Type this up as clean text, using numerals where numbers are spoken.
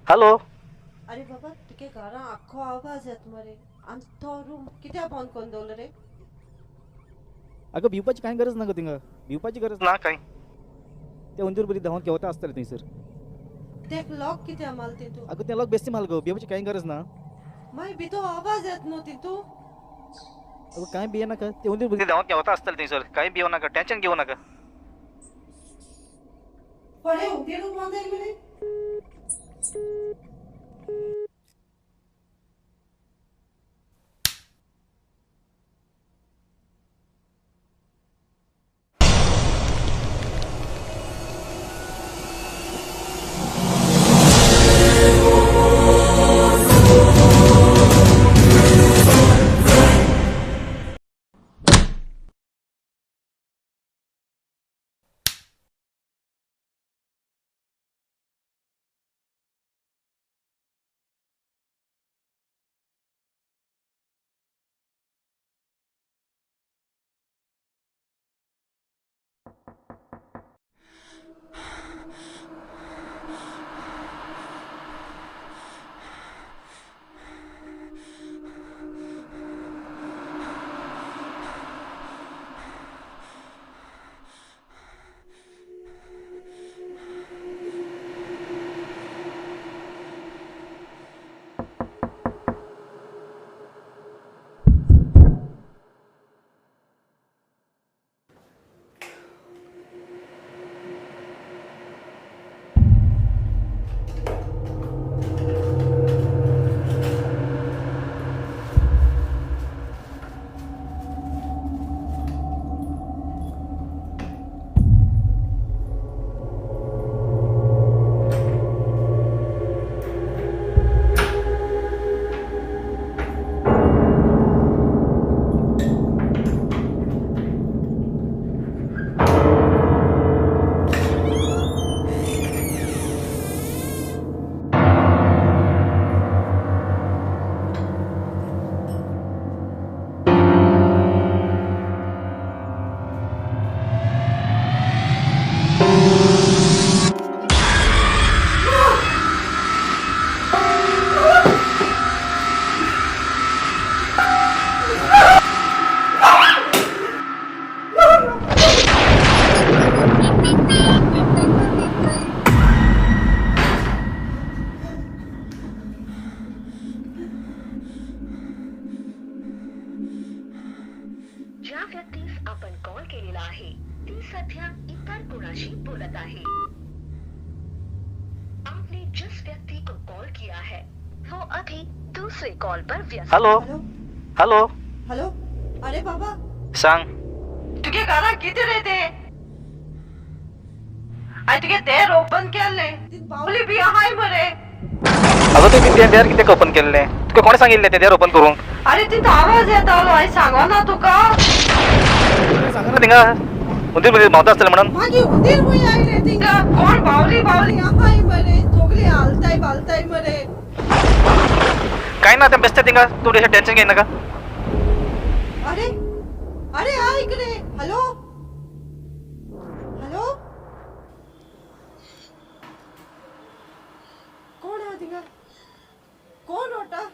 Hello. अरे बाबा, तुगे घरां आख्खो आवाज येता मरे आनी तो रूम कित्याक बंद करून दवरलो रे? अगं भिवपाची कांय गरज ना गो, थिंगा भिवपाची गरज ना कांय. ते उंदीर बरी धांवन घेवता आसतले थंयसर. तेक लॉक कित्याक मारला तितू? अगं तें लॉक बेश्टी माल गो, भिवपाची कांय गरज ना. मागीर भितर आवाज येता न्हू तितू. अगं कांय भिये नाका, ते उंदीर बरी धांवन घेवता आसतले थंयसर. कांय भिवो नाका, टेन्शन घेवं नाका. पळय उंदीरूच बंद जाय मरे. ज्या व्यक्तीस आपण कॉल केलेला आहे ती सध्या इतर कोणाशी बोलत आहे. आपने जिस व्यक्ति को कॉल किया है वो अभी दूसरे कॉल पर व्यस्त. हॅलो. हॅलो. हॅलो. हॅलो, अरे बाबा. सांग. तुगे घरां कितें रे ते? आनी तुगे देर ओपन केल्लें, बावली बी आहाय मरे. अगं तुवें तें देर कित्याक ओपन केल्लें? तुका कोणें सांगिल्लें तें देर ओपन करूंक? अरे तितू आवाज येतालो, हांवें सांगना तुका. सांगना थिंगा उंदीर बरी भोंवता आसतले म्हणून. मागीर उंदीर खंय आयले थिंगा? कोण बावली बावली आहाय मरे, सगळी हालताय बालताय मरे. कांय ना, तें बेश्टें थिंगा, तूं तशें टेन्शन घेयनाका. अरे अरे ऐक रे. हॅलो हॅलो, कोण आहा थिंगा? कोण रोटा?